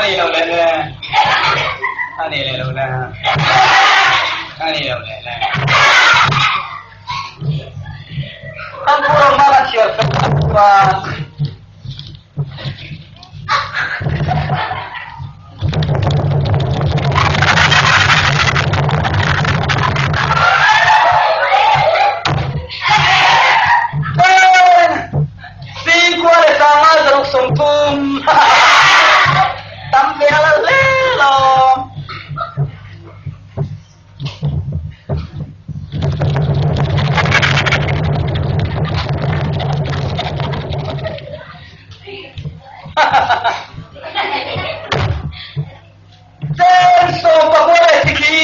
A nih loh leh le. A nih leh loh le. A nih loh leh le. Kan phurawng hma kan chhiar fel chuan Singkua leh sanga 60. Tam ve a lo hle lawm. Chen 19 leh sikhi.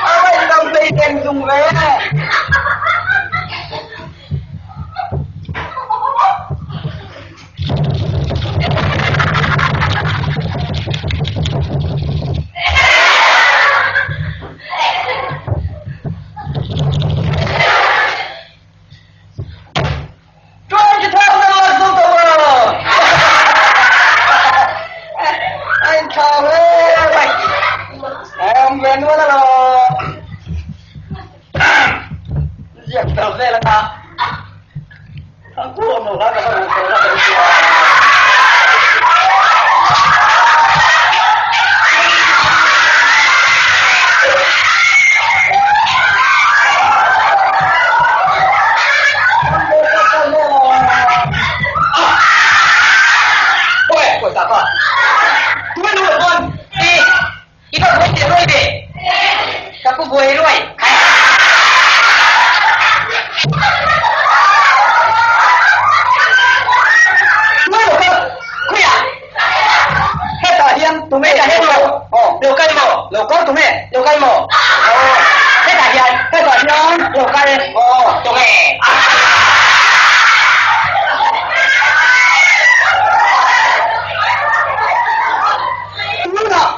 A ngaihdam hlei deng zung ve. 20,000 la zum to A in thla ve mai. Em ve nual alo. Ziak fel vel anga. Thangku awm lo hlan ka va ruh fel a ka Ka pu buai ruai. Hetah hian tunge Hetah hian lo. Lo kal maw? Lo kal tunge? Lo kal maw? Hetah hian. Hetah hian. Lo kal. Tunge? Tunah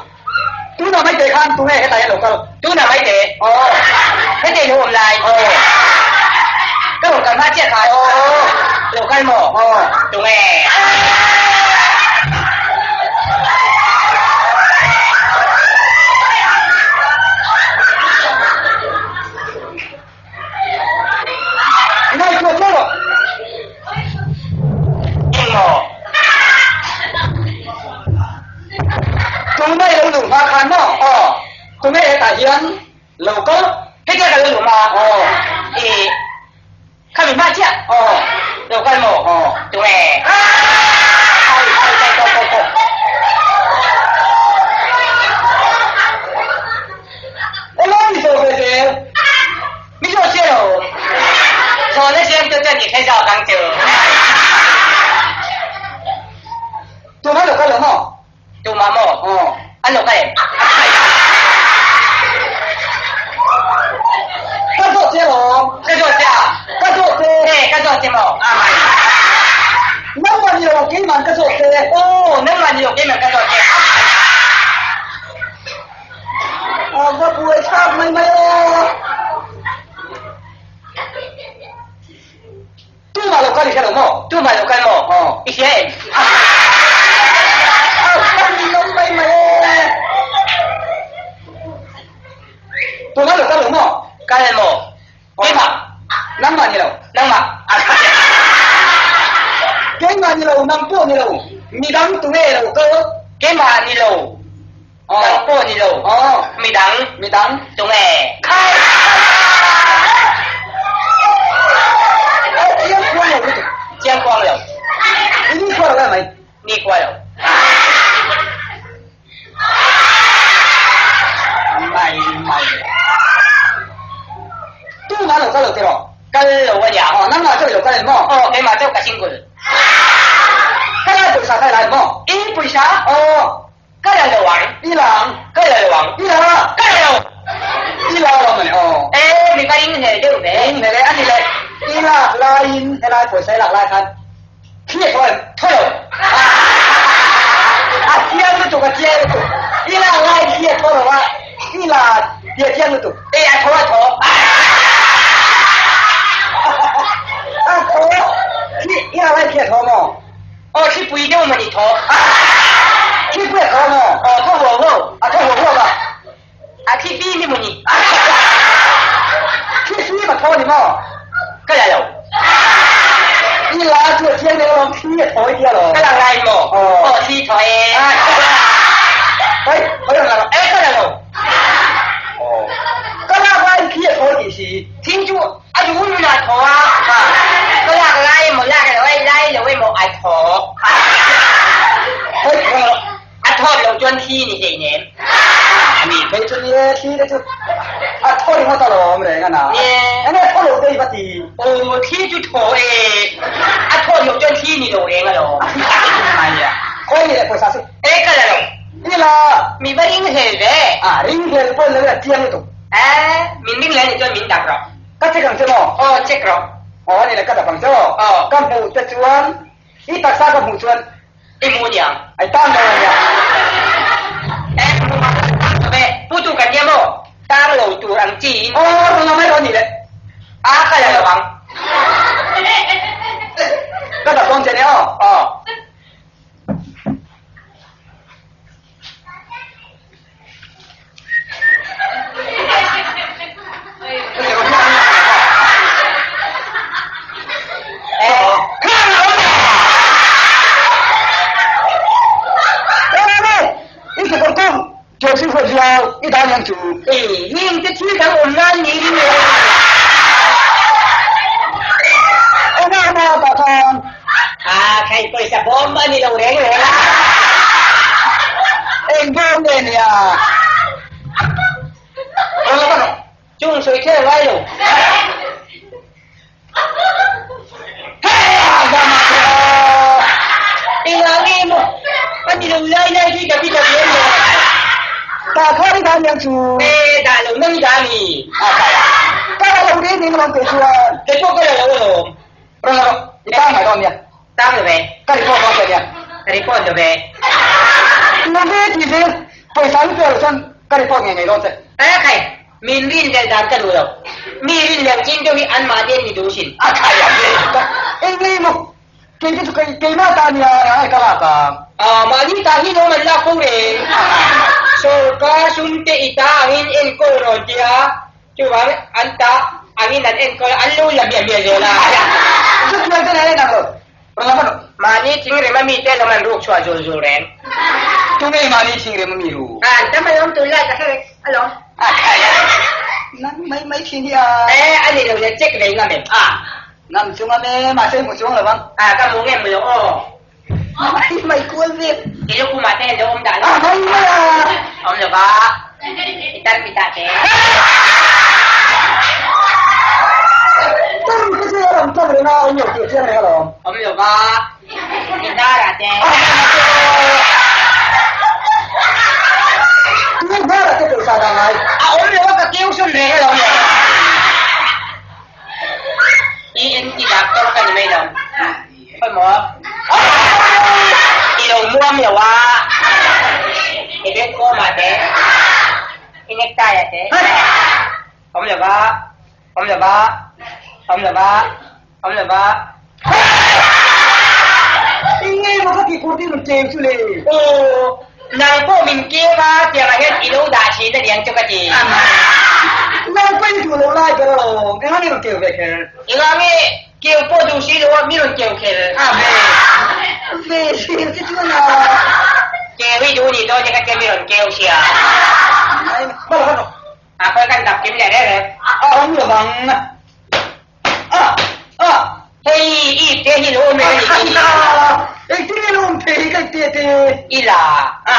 tunah mai te khan tunge hetah hian lo kal. Tunah mai te. Hete lo awm lai. Ka rawn kal hma chiah khan. Lo kal maw? Tunge? Ngaihtuah chiah rawh. Engmaw? Tunge lo luh hma khan maw? Aw. Tunge hetah hian lo kal? Hetia ka lo luh hma? Aw. I khami hma chiah? Aw. Lo kal maw? Aw. Tunge? Ai, ai, ai, ko, ko, ko. Elo mi zo ve zel. Mi zo sia lo. Zo na siam tu chuan i hre zawk ang chu. Tumah lo kal lo maw? Tumah maw? Aw. An lo kal em? Ka zawh che alawm. Ka zawh che a? Ka zawh che. Eh, ka zawh che maw? Nangmah ni lo, keiman ka zawh che. Aw, nangmah ni lo, keiman ka zawh che. A va buai thlak mai mai aw. Tumah lo kal i hre lo maw? Tumah lo kal maw? Aw. I hria em? A va ninawm mai mai e. Tumah lo kal lo maw? Kal maw? Keimah. Nangmah ni lo. Nangmah. Keimah ni lo, nang pawh ni lo. Midang tunge lo kal? Keimah ni lo. Nang pawh ni lo. Midang. Midang. Tunge. Khai! Chiang kuang lo lutuk. Chiang kuang lo. Ni khua lo mai. Ni khua lo. Mai mai. Tu ma lo kal lo tiraw? Kal lo a nia. Aw, nangmah chauh i lo kal em maw? Aw, keimah chauh ka single. Ka lai pawisa kha i la em maw? I pawisa? Aw. Ka la lo ang. I la ang. Ka la lo ang. I la. Ka la lo. I la lo mawni aw. E, mi ka ring hlel deuh ve. Ring hlel e, a ni le. I lak laiin helai pawisa i lak lai khan Thli a thaw em? Thaw lo. A chiang lutuk, a chiang lutuk. I lak lai thli a thaw lo a, i la ti a chiang lutuk. E, a thaw, a thaw. A thaw, thli, i lak lai thli a thaw maw? deuh mawni thaw. Thi pui a thaw maw? Aw thaw huau huau. A thaw huau huau a. A thi pi ni mawni. Thi fim a thaw ni maw? Ka la lo. I la chu a chiang deuh alawm, thi a thaw i tia lawm. Ka la ngai maw? Aw thi thaw e. Hei, hei rawn la rawh. E ka la lo. Aw. Ka lak laiin thi a thaw i tih si. Thing chu a duh nun a thaw a, ka lak lai emaw lak lo e, lai lo emaw a thaw. Hei, rawn la rawh. A thawt loh chuan thli ni hleinem. A ni phei chu ni e, thli te chu a thaw ringawt alawm reng a na. Enge thaw lo te i va ti? Aw, thli chu thaw e, a thawt loh chuan thli ni lo reng alawm. Khawi ni le pawisa chu? E, ka la lo. I la. Mi va ring hlel ve. A, ring hlel pawh ni lo in a chiang lutuk. E, min ring hlel nih chuan min dap rawh. Ka check ang che maw? Aw, check rawh. Aw, a ni le, ka dap ang che aw. Aw. Ka hmuh te chuan, i taksa ka hmuh chuan I mu niang. Ai tan lo ania. E mu ma tang lo ve. Pu tu kan nia maw? Tang lo tur ang chi in. Aw rawn la mai rawh ni le. A ka la lo ang. Ka dah dawn che nia aw. Aw. Heng te thil dang awm nan ni ring lo. A khai pawisa bawm a ni lo reng reng a. Eng bawm nge nia? Chung sawi kher ngai lo. Engah nge maw a ni lo lai lai hi ka bi ta ve maw? Dah kha i dah niang chu. E dah lo nang i dah mi. Ka la lo reng reng alawm kei chuan. Kei pawh ka la lo alawm. Rawn la rawh, i tang mai dawn nia. Tang lo ve. Ka report dawn che nia. Report lo ve. Lo ve ti zel, pawisa hi pek lo chuan ka report ngei ngei dawn che. A khai, min rin leh dan ka duh lo. Mi rin leh chin deuh hi anmahni an ni duh sin. A khai a ve ta. Eng nge maw? Kei te chu kei keimah ta nia ai ka lak ang. A mahni ta hi lawm an lak fo reng. Sorkar sum te i ta angin enkawl rawn tia. Chuvang an ta angin an enkawl an lo la miah miah zel a. Chutiang te nen ang lo. Rawn la hman rawh. Mahni thingrem a mite lawm an ruk chhuah zul zul reng. Tunge mahni thingrem a mi ru? An tam alawm tunlai ka hre vek alawm. A khai a. Nang mai mai thin hi a. E a ni lo le check ve ngam em? A ngam chu ngam e mahse hmu chuang lo ang. A ka hmu ngem lo aw. Mai mai kual vek. I lu kumah te lo awm dah lo. A mai mai a. Awm lo va. I tar pi ta te. Tar te chu a rawn tlak reng a, awm lo tih a chiang reng alawm. Awm lo va. I dar ah te. Tu dar ah te pawisa dah ngai. A awm lo a ka keu sawn reng alawm. ENT doctor ka ni mai lo. Khawi maw? I lo muam lo a, i bek kawm ah te, i necktie ah te, awm lo va, awm lo va, awm lo va, awm lo va. Enge maw ka tih tur tih rawn keu chu le? Aw, nang pawh min keu a, tiang ah hian i lo dah thin a niang chu ka ti. Nang pawh i duh loh lai ber alawm, engah nge rawn keu ve kher? Engah nge Keu pawh duh si lo a, mi rawn keu kher. A ve ve hlir che chuan a. Keu hi duh nih dawn che kha che mi rawn keu sia. Ai bal khan rawh. A khawi kan dap kim leh reng reng. A awm lo vang. A a. Hei i te hi lo awm reng a nih hi. Engtin nge lo awm thei hi ka te te. I la. A.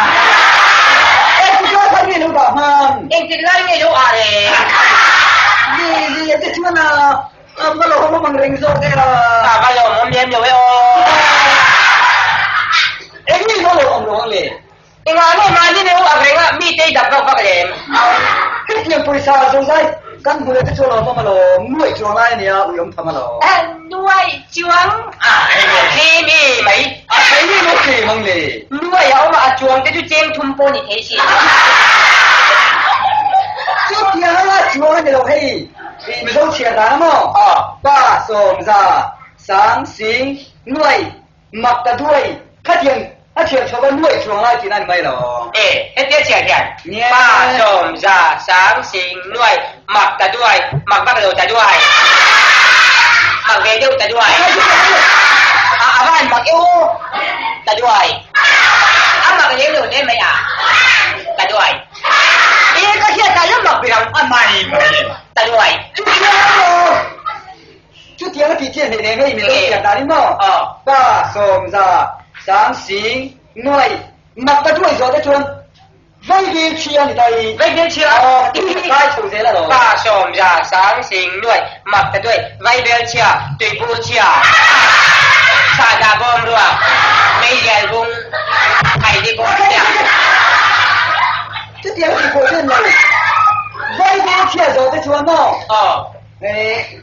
Engtik lai khan nge lo dah hman. Engtik lai nge lo ah reng. Ve ve che chuan a. A va lawm ang reng zawk e a. A va lawm awm lem lo e aw. Eng nge va lawm awm lo ang le? Engah nge mahni neu ak reng a mi te i dap vak vak lem? Hetiang pawisa zozai kan hmu leh te chu a lawm awm alawm, nuaih chuang lai a nia, ui awm tham alawm. A nuaih chuang? A hei maw? Tlem e mai. A hei nge maw tlem ang le? Nuaih a awm a, a chuang te chu cheng thum pawh ni thei si. Chutiang anga chuang a ni lo hei. I Mizo chhiar dan a maw? Pa, sawm, za, sang, sing, nuai, mak ta duai, Khatiang a chhiar chhuak a nuaih chuang lai tihna a ni mai lo. E, hetia chhiar hian pa sawm za sang sing nuaih mak ta duai, mak vak lo ta duai, mak ve deuh ta duai, a a van mak e u ta duai, a mak lem lo hle mai a ta duai. E, ka hriat ah lam mak birang a mai mai ta duai. Chutiang a ni lo. Chutiang a tih chian hleih nen hei Mizo chhiar dan in maw? Pa, sawm, za, sang, sing, nuai, mak ta duai zawh te chuan Vaivil chhia a ni ta i. Vaivil chhia? Aw, kai chho zel a lo. Pa, sawm, za, sang, sing, nuai, mak ta duai, Vaivil chhia, tuibur chhia, sahdah bawm ruak, meizial bung, khaidi bawm chhia. Chutiang a tih pawh chuan lo. Vaivil chhia zawh te chuan maw? Aw.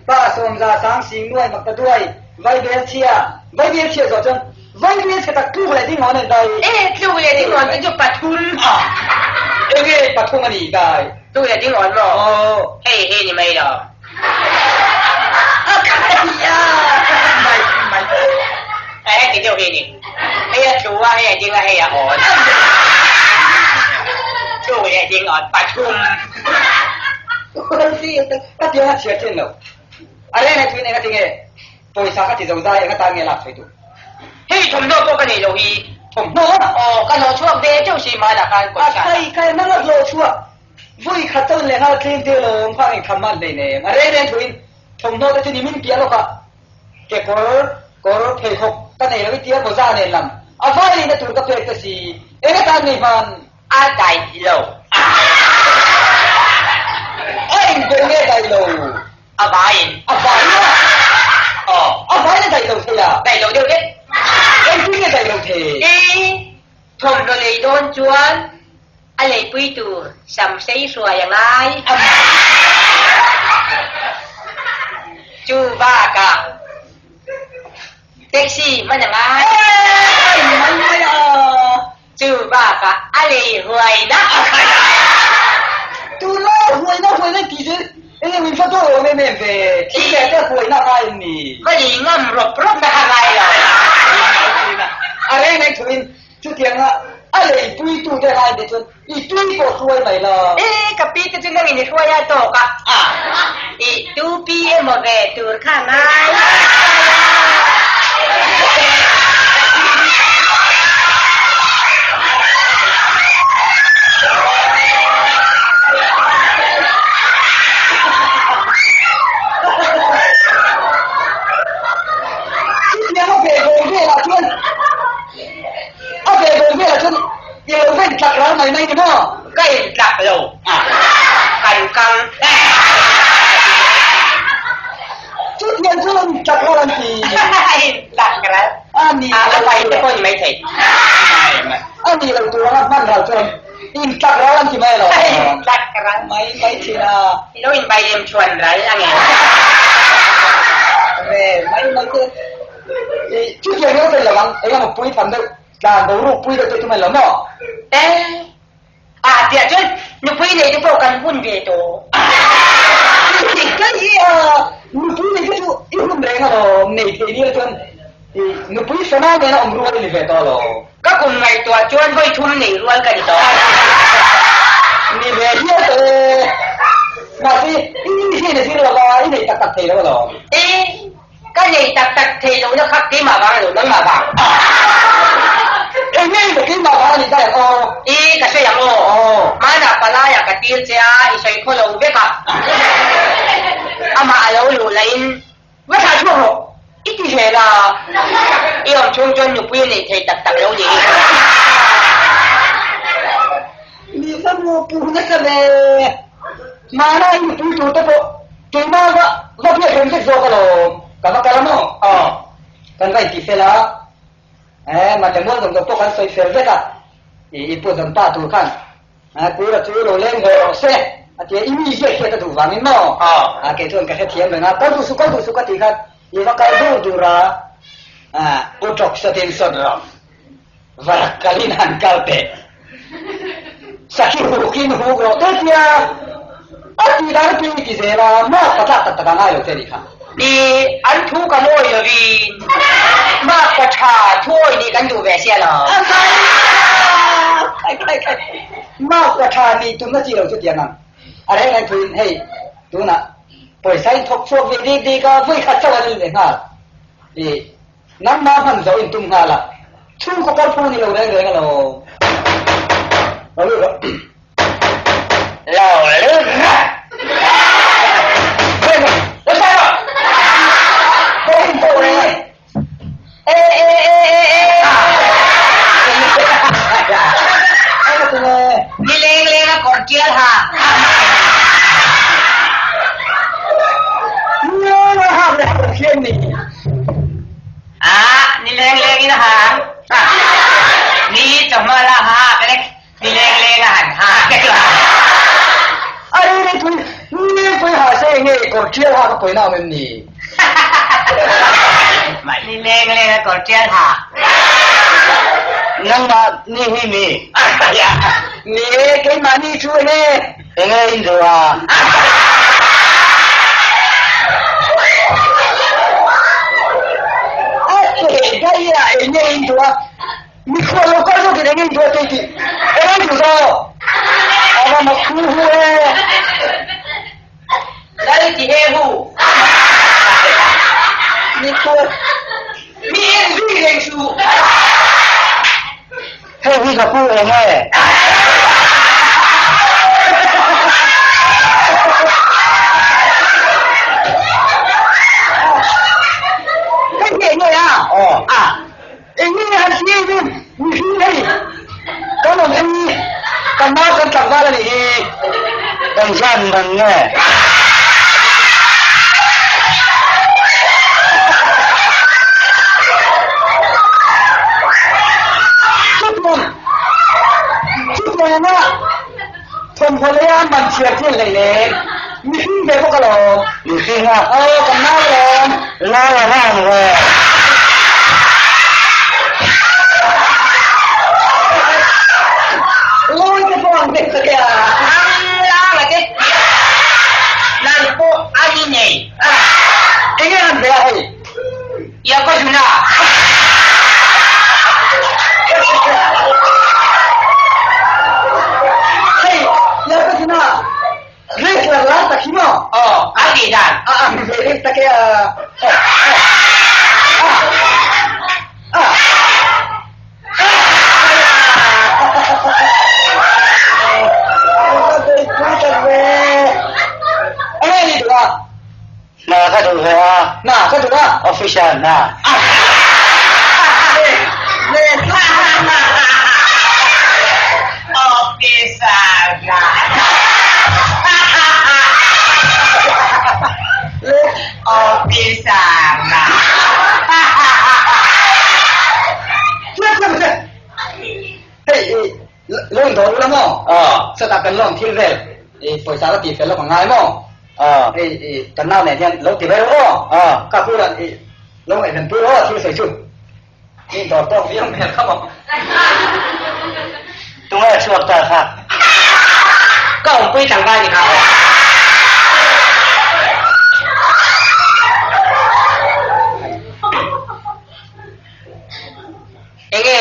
Pa sawmza sang sing nuai mak ta duai, vaibel chhia, vaibel chhia zawh chuan vaibel chhe tak tluk leh ding awn en dai. E, tluk leh ding awn chu pathum. A, enge pathum a ni dai? Tluk leh ding awn maw? Aw. Hei hi ni mai lo. A khatia! Mai, mai. A heti deuh hi ni. Hei a tlu a, hei a ding a, hei a awn. Tluk leh ding awn pathum. Ka tiang a chhiar chin lo. A reng reng thuin enga tinge pawisa ka ti zo zai enga tan nge lak sawi tu. Hei thawmhnaw pawh ka nei lo hi. Thawmhnaw? Aw, ka hlawh chhuak ve teuh si hmanah khan pawisa. A khai khai nang a hlawh chhuak. Vui khat chuan leh nghal tlem te lawm kha eng tham man hlei nem. A reng reng thuin thawmhnaw te chu ni min piah lawk a. Kekawr, kawr, pheikhawk ka nei lo i tia mawza nen lam. A vai leina tur ka pek te si. Enga tan nge hman? A daih lo. A engpawh nge daih lo? A vaiin. A vai a? Aw. A vaiin a daih lo thei a? Daih lo deuh deuh. Engtin nge daih lo thei? I thawmhnaw lei dawn chuan a leipui tur sam sei hruai a ngai. Chu bakah taxi hman a ngai. Ai mai mai a. Chu bakah a lei huaina a khat a. Tuna huaina huaina tih chu eng eng in hre dawn awm em em ve, thil leh te huaina a ngai em ni? Va lei ngam rawp rawp na kha ngai lo. A reng reng thuin chutianga a lei pui tu te ngai te chuan i tui pawh hruai mai la. E ka pi te chu nangin i hruai a tawk a. I tu pi emaw ve tur kha ngai. Chutiang a ve vawng velah chuan a ve vawng velah chuan I lo va intlak ral mai mai ni maw? Ka intlak lo. Kan kang. Chutiang chu lo intlak ral an ti. Intlak ral. A ni. A pai te pawh ni mai thei. A ni lo tur anga hman ral chuan intlak ral an ti mai lo. Intlak ral. Mai mai thin a. I lo inbai lem chuan ral a nge. Ve mai mai te. Chutiang hi a fel lo ang. Eng emaw pui tham deuh. Tlan boruak pui deuh te chu mai lo maw? E, a tiah chuan nupui nei te pawh kan hun ve tawh. Ka hi a, nupui nei te chu i hun reng alawm, nei thei nia chuan i nupui sana nena awm rual i ni ve tawh alawm. Ka kum ngaihtuah chuan vawi thum nei rual ka ni tawh. Ni ve hial tawh e, mahse i hian a zir lo va, i nei tak tak thei lo alawm. E, Ka nei tak tak thei lo na kha keimah vang a lo, nangmah vang. Eng nge maw keimah vang a nih daih ang aw? I, ka sawi ang aw. Aw. Hmanah palaiah ka tir che a, i sawi khaw lo vek a. Amah a lo luh lahin, Va thlah chhuak rawh, i ti zel a. I awm chhung chuan nupui a nei thei tak tak lo ni. Mi va maw pu nasa ve. Hmanah i nupui tur te pawh keimah va va biak rem vek zawk alawm. Ka va kal a maw? Aw. Kan va inti fel a. Eh, mate mual dawng dawng pawh kan sawi fel vek a. I i pu zawn pa tur khan eh Kura chu lo leng ve rawh se a ti a, i mi ziak hriat a duh vangin maw? Aw. A kei chuan ka hrethiam reng a, kal duh suh, kal duh suh ka tih khan i va kal dur dur a. Ah, u tawk sawtin sawt rawh. Varak kalin han kal teh. Sakhi hukin huk rawh te tia a tih dan apiang i ti zel a, mak ka tlak tak tak a ngai lo che nih kha. I an thu kan awi lovin mak ka tha thu awi nih kan. Kan duh ve sia lo. Khai khai khai. Mark ka tha ni tumna chi lo chu tiang ang. A reng reng thuin hei tunah pawisa in thawk chhuak ve dik dik a, vawi khat chauh an in leh nghal. I nangmah hman zo in tum nghal a, chhungkaw kal phung a ni lo reng reng a lo. Lo lut rawh. Lo lut rawh. Lo sai rawh. Lo in tawh e. Ni leng leng a kawr tial ha. Ah, ni leng leng in a ha. Ni chawhma la ha ka lek. Ni leng leng a han ha ka chu. Ai ni pui ni pui ha se nge kawr tial ha ka pawina awm em ni? Ni leng leng a kawr tial ha. Nangmah ni hi mi? Ni e, keimah ni chu enge? Enge in duh a? A che daih a, enge in duh a? Mikhual lo kal zawkin eng eng duat ei tih eng eng duh zawk? A va mak hu hu e. Lal ti he hu. Mikhual mi en zui reng suh. Hei hi ka pu eng e? Hei hi eng nge a? Aw. A. Eng nge han ti em em mihring hei kan awm hi kan nau kan tlangval a nih hi. Engzat man nge? Chutiang chutiang anga thawmhnaw leia man chhiar thil hlei nen mihring ve bawk alawm. Mihring a? Aw kan nau alawm. Nau a rang ve. Lawi te pawh ang deuh ta ke a. Ang lang a te. Nang pawh a ni nei. Enge han ve a hei? Ia ka zuna. Hei, ia ka zuna. Wrestler lai tak hi maw? Aw, a tih dan. A ang ve deuh tak e a. A. Na ka duh ve a. Na ka duh a. Official na. Officer na. Officer na. Hei, loan dawr ula maw? Sawtah kan loan thil vel pawisa ka tih fel lawk ang ngai maw? Hei, kan nau nen hian lo ti ve rawh aw. Ka pu ran lo ngaihven pui rawh aw thil sawi chu. Mi dawr tawk viau hmel kha maw. Tunge chhuak ta kha? Ka awmpui tlangval ni kha aw. Enge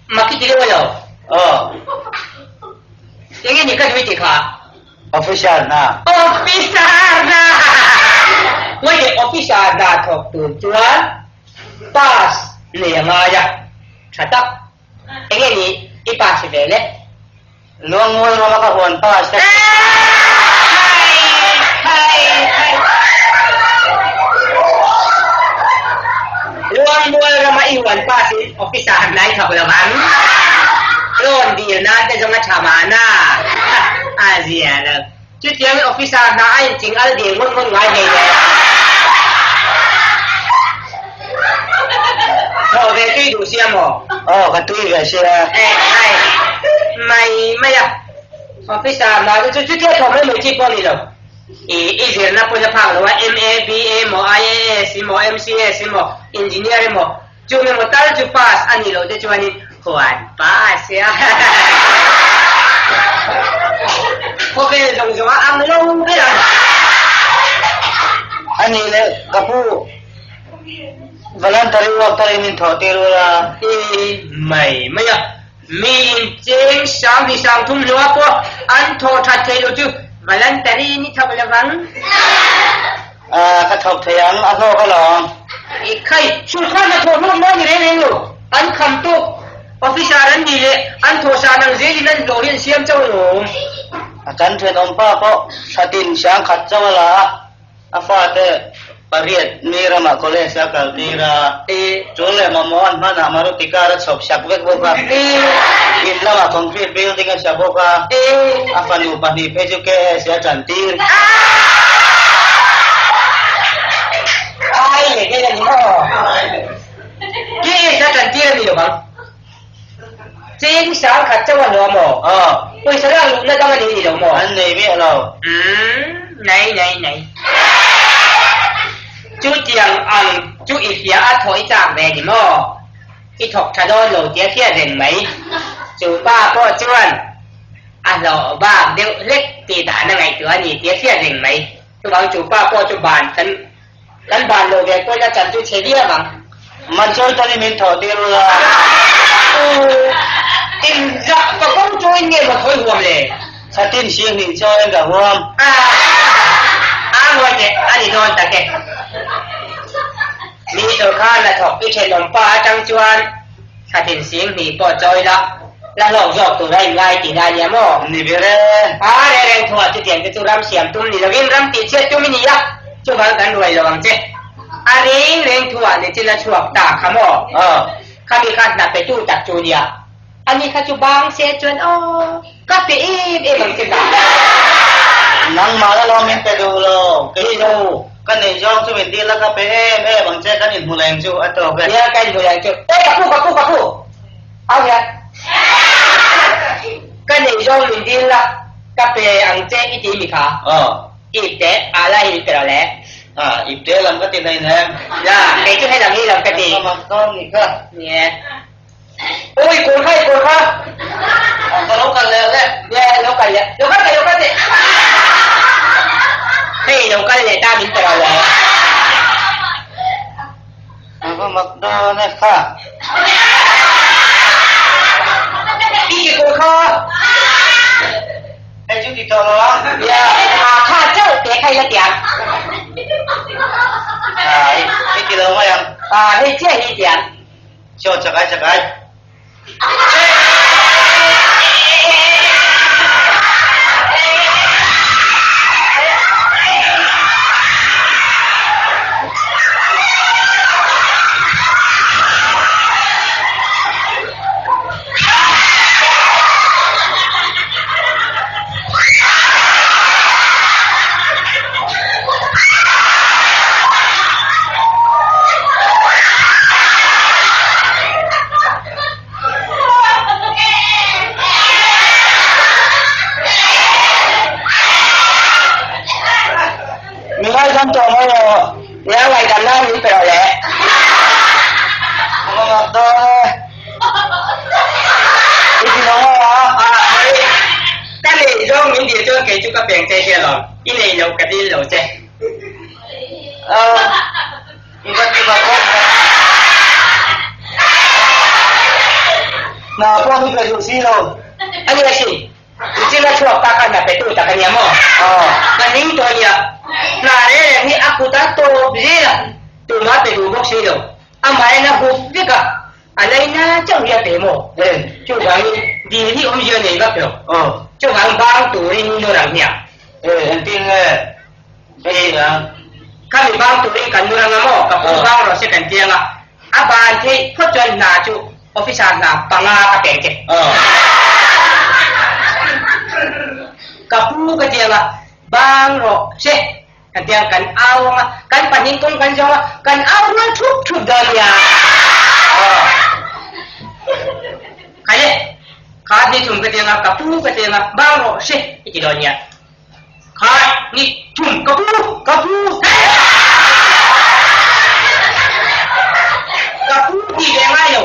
maki ti deuh alo? Aw. Enge ni ka duh i ti kha? Officer hna. Officer hna! Ngawi leh officer hna thawk tur chuan pass nei a ngai a, tha tak. Enge ni i pass ve le? Luangmual rama ka huan pass ka. Hai hai hai. Luangmual rama i huan pass in officer hna i thawk lo ang. Loan dil nan te zawng a tha mahna. A zia lo. Chutiangin officer hna a inching al dil ngawt ngawt ngai hlei le. Thawh ve tui duh sia maw? Aw, ka tui ve sia. Eh, hai. Mai mai a. Officer hna chu chu chutia thawk mai mai chi pawh a ni lo. I i zirna pawhin a phak lo a, MA, BA emaw, IAS emaw, MCS emaw, Engineer emaw, Chung emaw tal chu pass a nih loh te chuanin huan pass e a. Khawvel zawng zawng a ang lo ber a. A nih leh ka pu. Voluntary work tarin in thawh tir ula. I mai mai a, mi in cheng 20 30 hlua pawh an thawh that thei lo chu voluntary in i thawk lovang. A, ka thawk thei ang, a hlawk alawm. I khai, sulkhan a thawh hlawk maw ni reng reng lo, an kham tawk. Officer an nih leh an thawhsan ang zelin an hlawh hi an siam chauh alawm. A kan thenawm pa pawh thatin siang khat chauh a la a, a fate pariat mi ramah college a kal tir a, tul leh mamawh an hmanah Maruti car a chhawp sak vek bawk a, in lamah concrete building a sa bawk a, a fanu pahnih phei chu KS a tan tir. Ai leh vel a ni maw? KS a tan tir a ni lo vang. Cheng sang khat chauh a hlawh maw? Aw. Pawisa lak luhna dang a nei ni lo maw? An nei miah lo. Umm, nei nei nei. Chutiang ang chu i hria a thawh i chak ve ni maw? I thawk tha dawn lo tia hriat reng mai. Chu pa pawh chuan a hlawh bak deuh hlek tih dan a ngaihtuah a ni tia hriat reng mai. Chuvang chu pa pawh chu ban kan Kan ban lo ve pawhin a chan chu chhe viau ang. Manchawi tan i min thawh tir ula. Eng zah ka kawng chawiin nge maw thawi huam le? Chatin sing hnih chawiin ka huam. A a ngawi teh a ni dawn tak e. Mi sawrkar hnathawk i thenawm pa atang chuan chatin sing hnih pawh chawi la, la hlawk zawk tur a inngai tihna a nia maw? Ni ber e. A reng reng thuah chutiang te chu ram siam tum ni lovin ram tihchhiat tum i ni a. Chuvang kan ruai lo ang che. A reng reng thuah ni chin a chhuak ta kha maw? Aw. Khami kha hna pe tu tak chu nia. Ani kha chu bang se chuan aw ka pe em em ang che ta. Nangmah la lo min pe duh lo. Kei chu ka neih zawng chu min dil a ka pe em em ang che kan inhmu leng chu a tawk e. Nia ka inhmu leng chu. E ka pu ka pu ka pu. Au hian. Ka neih zawng min dil a ka pe ang che i ti mi kha? Aw. Ip te a la in tero le. A, ip te lam ka ti hlein em. La, kei chu helam hi lam ka ti. Ka mak dawn nih kha. Nie. Ui, kawr kha i kawr kha. Ka lo kal leh le. Nie, lo kal leh. Lo kal teh, lo kal teh. Hei, lo kal leh ta min tero le. A va mak dawn e kha. I ki kawr kha. Hei chu ti tawh lo a. Nia, a kha chauh teh kha i la tiang. A, i ti lo mai ang. A, hei chiah hi i tiang. Chaw chakai chakai. Mi ngaidam tawh mai rawh. Nia ngaidam nan min pe rawh le. Ka mak dawn e. I ti lo maw a? A, mai. Ka neih zawng min dil chuan kei chu ka peng che hi alawm. I nei lo ka dil lo che. A, i va ti mak bawk ve. Hna pawh hi ka duh si lo. A nia sin. Nichin a chhuak ta kha hna pe tu tak a nia maw? Ka ning tawh a nia. Hna reng reng hi a kut a tawp zel a, tumah pe duh bawk si lo. Amahin a hup vek a, a laina chauh hi a pe maw? Chuvangin dil hi awmzia nei vak lo. Chuvang bang turin nawr ang hmiang. Engtin nge? Hei a. Khami bang turin kan nawr anga maw? Ka pu bang rawh se kan ti anga. A ban theih phawt chuan hna chu officer hna panga ka pek che. Ka pu ka ti anga, bang rawh se. Kan ti ang, kan au ang a, kan pahnih kawng kan zawng a, kan au rual thup thup dawn nia. Khai le, kha ni thum ka ti ang a, ka pu ka ti ang a, bang rawh se i ti dawn nia. Kha ni thum ka pu, ka pu, ka pu ti ve ngai lo,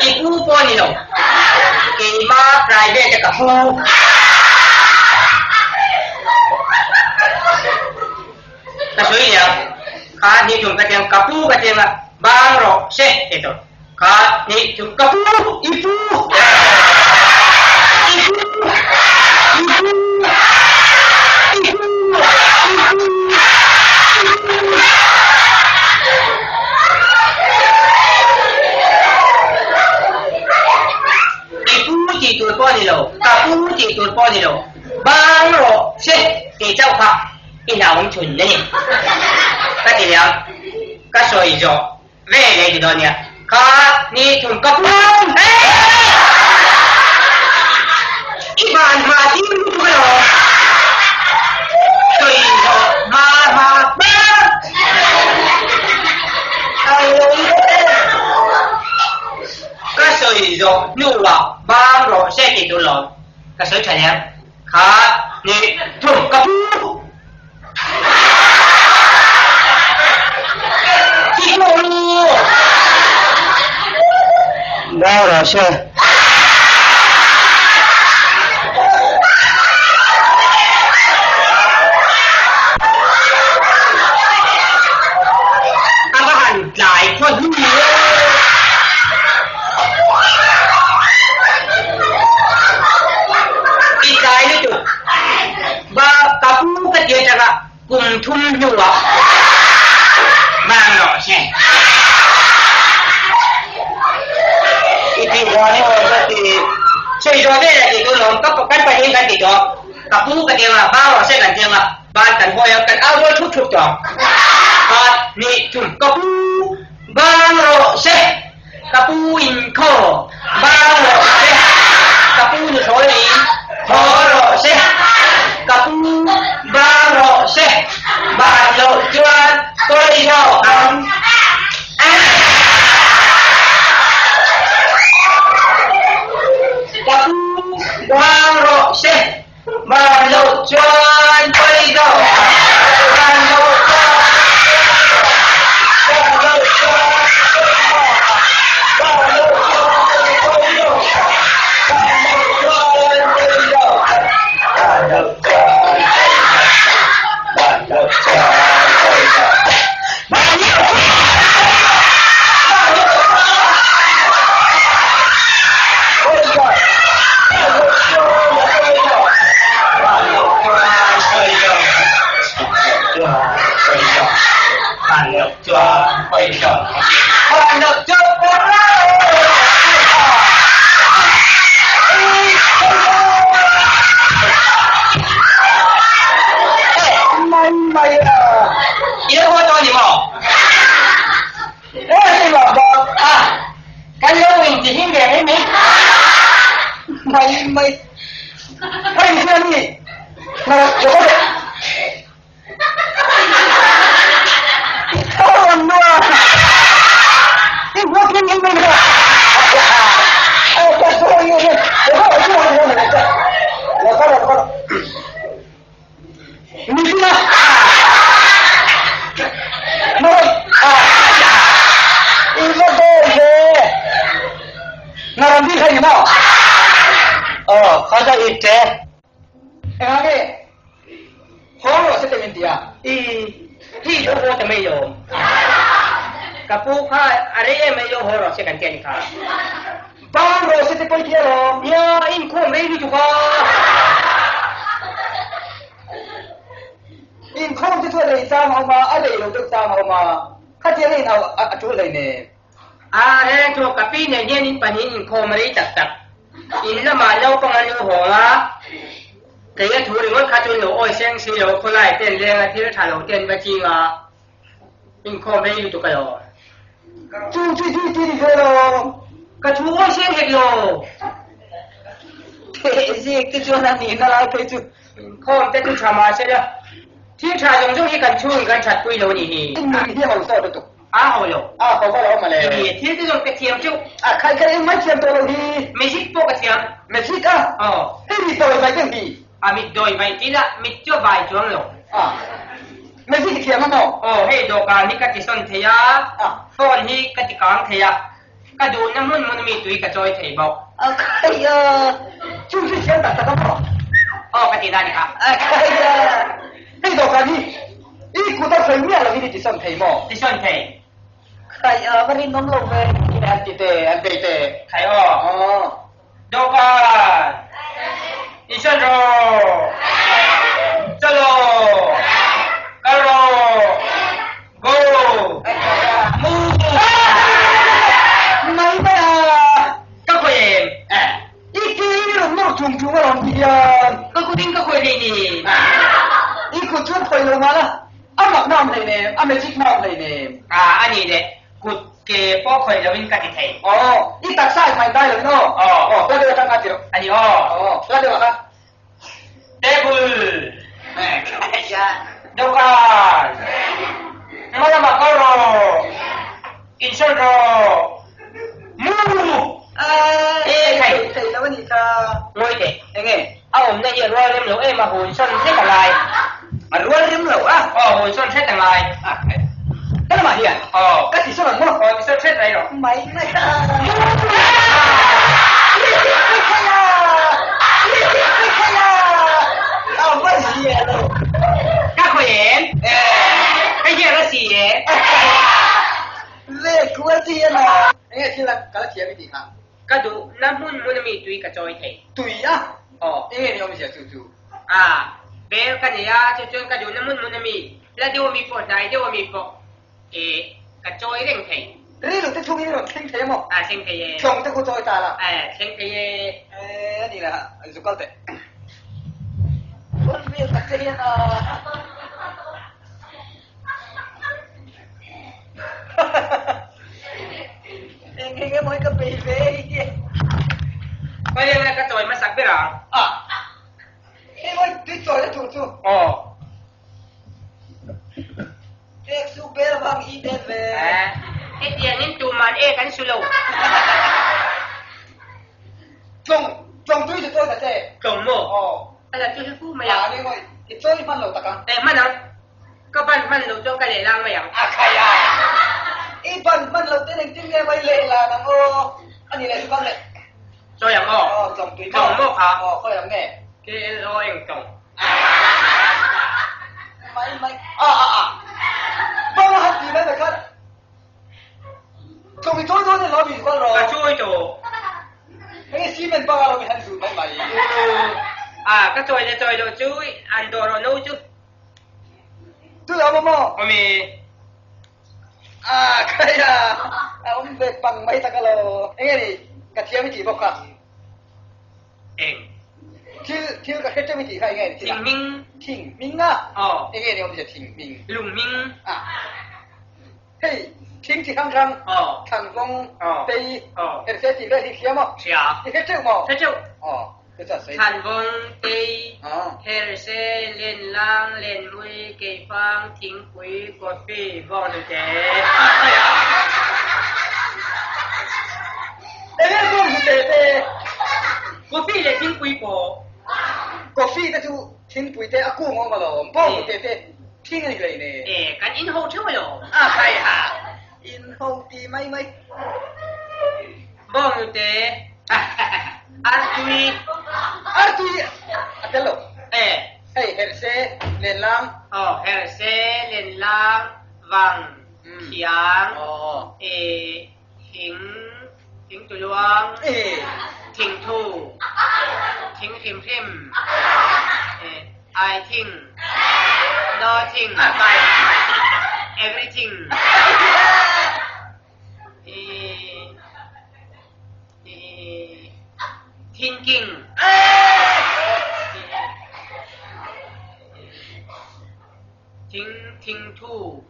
i pu pawh ni lo, keima private a ka pu. Ka sawi leh ang, kha ni thum ka ti ang, ka pu ka ti ang a. Bang rawh se ti tur. Kha nih chu ka pu, i pu, i pu, i pu, i pu, i pu, i pu. I pu tih tur pawh a ni lo, ka pu tih tur pawh a ni lo. Bang rawh se tih chauh kha i hlauhawm chhun a ni. Ka ti leh ang, ka sawi zawh ve leh ti dawn nia. Kha ni thum ka pu I van hma tir lutuk alawm. Sawi zawh hma hma hma. Ka sawi zawh hnuah bang rawh se tih tur lawm. Ka sawi tha nia. Kha hnih thum ka pu. Thi pawh lu. Bang rawh se. A va han tlai khaw hnu e. I tlai lutuk. Ba ka pu ka ti atanga kum thum hnuah vang rawh se. I tih dan i awm ka ti. Sawi zawh vel a tih tur lawm ka kan pahnih kan ti tawh. Ka pu ka ti anga vang rawh se kan ti anga ban kan hawi a kan au rual thup thup tawh. Khat hnih thum ka pu vang rawh se. Ka pu in khaw bang rawh se, ka pu nuthlawi in thaw rawh se, ka pu bang rawh se, ban loh chuan pawi zawk ang. Ka pu bang rawh se, ban loh chuan pawi zawk ang, ban loh chuan ban loh chuan pawi zawk ang, ban loh chuan pawi zawk ang, ban loh chuan pawi zawk ang, ban loh chuan pawi zawk ang, ban loh chuan pawi zawk ang, ban loh chuan ban loh Mai mai a. I lo haw tawh a ni maw? A, kan lo inti him ve mai mai. Mai mai. Hei hian hi na lo le. Thawn nua. I walking in mai na. Ai ka so ye ye. Lo ka lo lo lo lo. Lo ka lo ka. Ni na. Na. I va do ve. Na ram bi khai ni maw? Ờ, kha ka i te. Enga nge? Haw rawh se te min ti a. I hi lo haw ta mai lo. Ka pu kha a rei em mai lo haw rawh se kan ti a ni kha. Bang rawh se te pawi ti alawm. Nia, inkhawm rei lutuk a. Inkhawm te chu a rei chang a awm a, a rei lo deuh chang a awm a. Khatiang a in au a tul hlei nen. A reng chu ka pi nen hian in pahnih inkhawm rei tak tak. In lamah naupang an lo hawng a, kei a thu ringawt kha chu an lo awi seng si lo, khawlai te an leng a, thil tha lo te an va ching a, inkhawm rei lutuk alawm. Chu chu chu ti ni ve lo. Ka thu awi seng hek lo. Theh zik te chuan a nihna lai phei chu. Inkhawm te chu tha mah se la, thil tha zawng zawng hi kan chhungin kan that pui lo a nih hi. In nun hi ho sawt lutuk. A ho lo. A ho va lo mawle. I thil te zawng ka thiam teuh. A khai khai engmah thiam tawh lo hi. Magic pawh ka thiam. Magic a? Aw. Hei mi dawi vai deuh hi. A mit dawi vai ti la, mit chu a vai chuang lo. A. Magic i thiam a maw? Aw, hei dawhkan hi ka ti sawn thei a, phone hi ka ti kang thei a, ka duhna hmun hmun mi tui ka chawi thei bawk. A khai a, chu chu thiam tak tak a maw? Aw, ka ti na ni kha. A khai a, hei dawhkan hi. I kut a sawi miah lovin i tisawn thei maw? Tisawn thei. Khai a va rinawm lo ve. An ti te, an bei te. Khai aw. Aw. Dawhkan. Insawn rawh. Chawlaw. Kal rawh. Go. Mu. Mai mai a. Ka khawi em? I ke in i rawn nawr chung chung a rawn ti hian. Ka kut in ka khawi hlei ni. I kut chu an khawi lo nghal a. A mak na awm hleinem, a magic na awm hleinem. A, a nih leh kut ke pawh khawih loin ka ti thei. Aw, i taksa i hmai dai loin aw. Aw. Aw, hla deuh atang a ti rawh. A ni aw. Aw, hla deuh ah kha. Table. Khaia. Dawhkan. Hma lamah kal rawh. Insawn rawh. Mu. E khai. Thei lo a nih kha. Ngawi teh. Enge? A awmna hi a rual rem lo em a, hun sawn hret a ngai. A rual rem lo a? Aw, hun sawn hret a ngai. A khai. Ka lamah hian? Aw. Ka ti sawn ang maw? Aw, ti sawn hret mai rawh. Mai mai a. Mai khai a! Mai khai a! A va zia lo. Ka khawi em? Ka hian a si e. Le kual chi hian a. Enge thil a kal a thiam i tih kha? Ka duh na hmun hmun ami tui ka chawi thei. Tui a? Aw. Enge ni awmzia chu chu? A, bel ka nei a, chu chuan ka duh na hmun hmun ami, la deuh ami pawh, hnai deuh ami pawh e ka chawi reng thei. Rilru te chhungin i rawn thleng thei a maw? A, thleng thei e. Tlawng te khu chawi ta la. A, thleng thei e. E, a ni la, zu kal teh. Rawn vel tak che hian a. Eng eng emaw hi ka bei ve hi. Khawi leng ka chawi hmasak ber ang. A. Hei mawi tui chawi na tur chu. Aw. Ek su bel vang hi tel ve. Hetiangin tuman ek an su lo. Tlawng, tlawng tui chu chawi ta che. Tlawng maw? Aw. A la chu hi fu mai a. A, ni mawi i chawi hman lo tak ang. Eh, hman ang. Ka ban hman lo chuan ka lehlang mai ang. A khai a! I ban hman lo ten engtin nge mai lehlan ang aw? A ni leh chukam leh. Chawi ang aw. Aw, tlawng tui maw? Tlawng maw kha? Aw, khawi ang nge? KLO eng tlawng? Mai mai. A a a. Bang a han ti mai mai khan. Tlawng i chawi dawn e lo mi kual rawh. Ka chawi tawh. Hei cement bang a lo mi han zut mai mai. A, ka chawi leh chawi loh chu an dawh rawh no chu. Tui awm a maw? Awm e. Ah, khai a, a awm ve pang mai tak alo. Enge ni, ka thiam i tih bawk kha. Eng. Thil, thil ka hre teuh i tih kha enge ni thil a? Thing hming. Thing hming a? Aw. Enge ni awmzia thing hming? Lung hming. Ah. Hei, thing chi hrang hrang. Aw. Thlanvawng. Aw. Tei. Aw. Herse tih vel hi hria maw? Hria. I hre teuh maw? Hre teuh. Aw. Thlanvawng, Tei, Herse, Lenlang, Lenmui, Keifang, Thingpui, Coffee, Bawnghnute. Enge bawnghnute te? Coffee leh thingpui pawh. Coffee te chu thingpui te a kung awm alawm, bawnghnute te thing a ni hlei ne. E, kan in ho theuh alawm. A khai ha, in ho ti mai mai. Bawnghnute, Artui. Artui a tel lo. E. Hei herh se lenlang. Aw herh se lenlang vang thiang. Aw. E thing thing tuluang. E. Thingthu. Thing hrim hrim. E I think. Nothing. Everything. Thinking. Thing thing thu.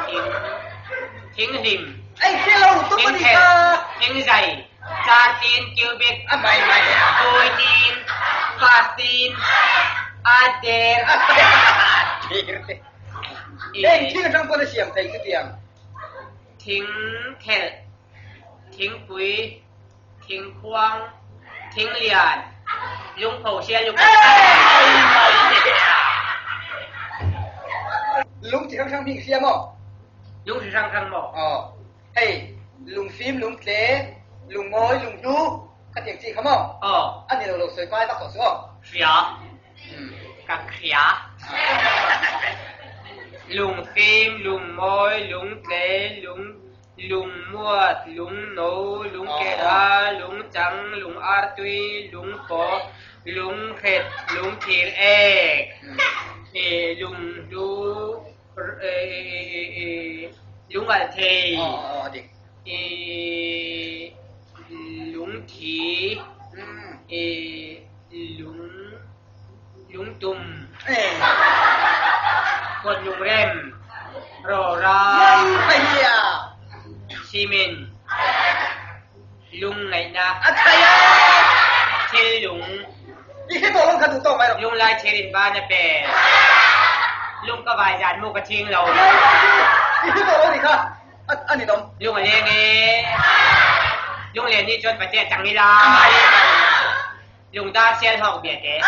Thing thing hlim. Ei hre lo tum a ni kha. Thing zai. Chartin cubic. A mai mai. Tuitin. Fastin. Ader. Heng thing atang pawn a siam thei chutiang. Thing thelh, thingpui, thingkhuang, thinglian, lungpho sia lung. Lung chi hrang hrang hming hria maw? Lung chi hrang hrang maw? Aw. Hei, lungfim, lungtle, lungawi, lunghlu, khatiang chi kha maw? Aw. A ni lo lo sawi kai vak tawh suh aw. Hria. Ka hria. Lungfim, lungmawi, lungtle, lung lungmuat, lungno, lungkehla, lungchang, lungartui, lungpawh, lungkhet, lungthir ek, lunghlu, lungalthei, lungthi, lung lungtum, kawt lungrem, rawra, cement, lungngaihnak, thillung, lunglai thir in ban a pe, lung ka vai zan mu ka ching lo. Lung a leng i lunglen nih cun pate a cang i lai. Lungdar sialhawk biate. A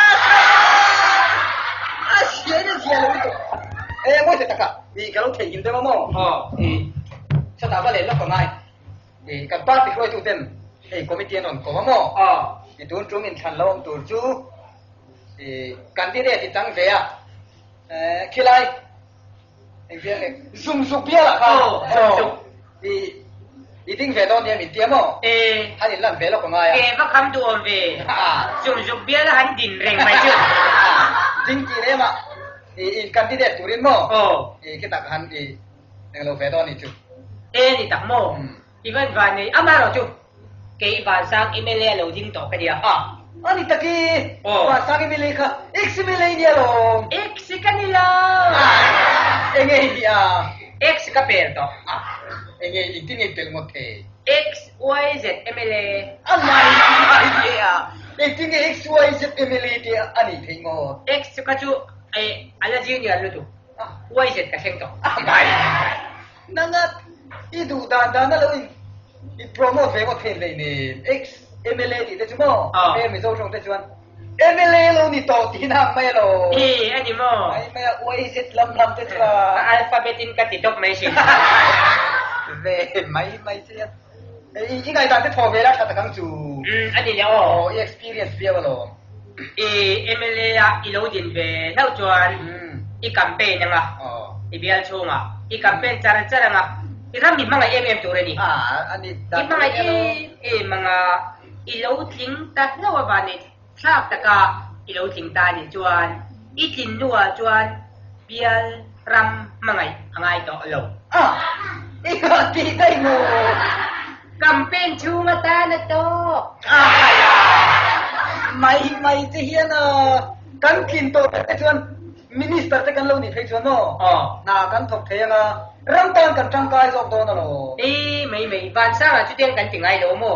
siai na zia lo tuk. Eh moi te taka. I ka lo thei gin te ma mo. Oh. I chata va le lo ka ngai. I kan party hruai tu ten ei committee an ron ko ma mo. Oh. I tun tum in thlan lo om tur chu i candidate i tang ve a. Eh khilai Zum zuk bial ah khan i i ding ve dawn nia min tia maw? Han in lan ve lawk a ngai a. Ke va kham duh awm ve. Zum zuk bial a han din reng mai chu. Ding tih lem ah i in candidate turin maw? I khi tak han i eng lo ve dawn ni chu. E ni tak maw? I van van nei amaherawh chu kei Vansang mla a lo ding tawh ka nia. A, a ni tak i, Vansang mla kha X mla i nia lawm. X ka ni lo. A, enge i nih a? X ka pel tawh. A, enge engtin nge i pel ngawt thei? X, Y, Z mla. A mai mai e a, engtin nge X, Y, Z mla te a nih theih ngawt? X chu ka chu a la junior lutuk, Y, Z ka thleng tawh. A mai mai. Nanga i duh dan dan a lo in i promote ve ngawt theih hlei nen ex mla tih te chu maw he Mizo tawng te chuan mla lo ni tawh tih hna mai alo E a ni maw? Mai mai a uaizet lam lam te chu a Ka alphabet in ka ti tawp mai sin. Ve mai mai che a i i ngaihdan te thaw ve la tha tak ang chu. Umm a ni le aw. Aw i experience viau alawm. I mla a i lo din ve hlauh chuan i campaign anga i bial chhungah i campaign char char anga i ram i hmangaih em em tur a ni. I hmangaih em em anga i lo tling ta hlauh a vanneih thlak taka i lo tling ta anih chuan i tlin hnuah chuan bial ram hmangaih a ngai tawh lo. I tih daih maw? Campaign chhung atan a tawk. Mai mai te hian kan tlin tawh te chuan Minister te kan lo nih phei chuan maw hna kan thawk thei anga ram tan kan tangkai zawk dawn alawm. Ei mai mai, Vansang ah chutiang kan ti ngai lo maw?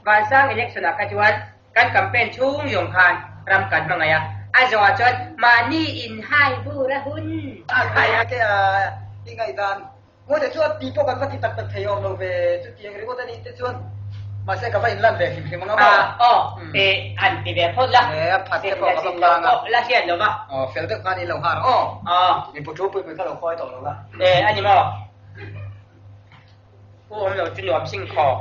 Vansang election ah kha chuan kan campaign chhung zawng khan ram kan hmangaih a, a zawh ah chuan mahni in hai bur a hun. A khai a ke a i ngaihdan Ngawi chu a ti pawh kan va ti tak tak thei awm lo ve, chutiang ringawt a nih te chuan mahse ka va inlan ve hlim hlim ang a maw? Aw, e han ti ve phawt la. E, a phat te pawh ka va plang a. La hriat lo va. Aw, fel deuh khan in lo nghar aw. Aw. Mi pu thu pui pui kha lo khawi tawh lo la. E, a ni maw? Pu awm lo chu nuam sing khaw.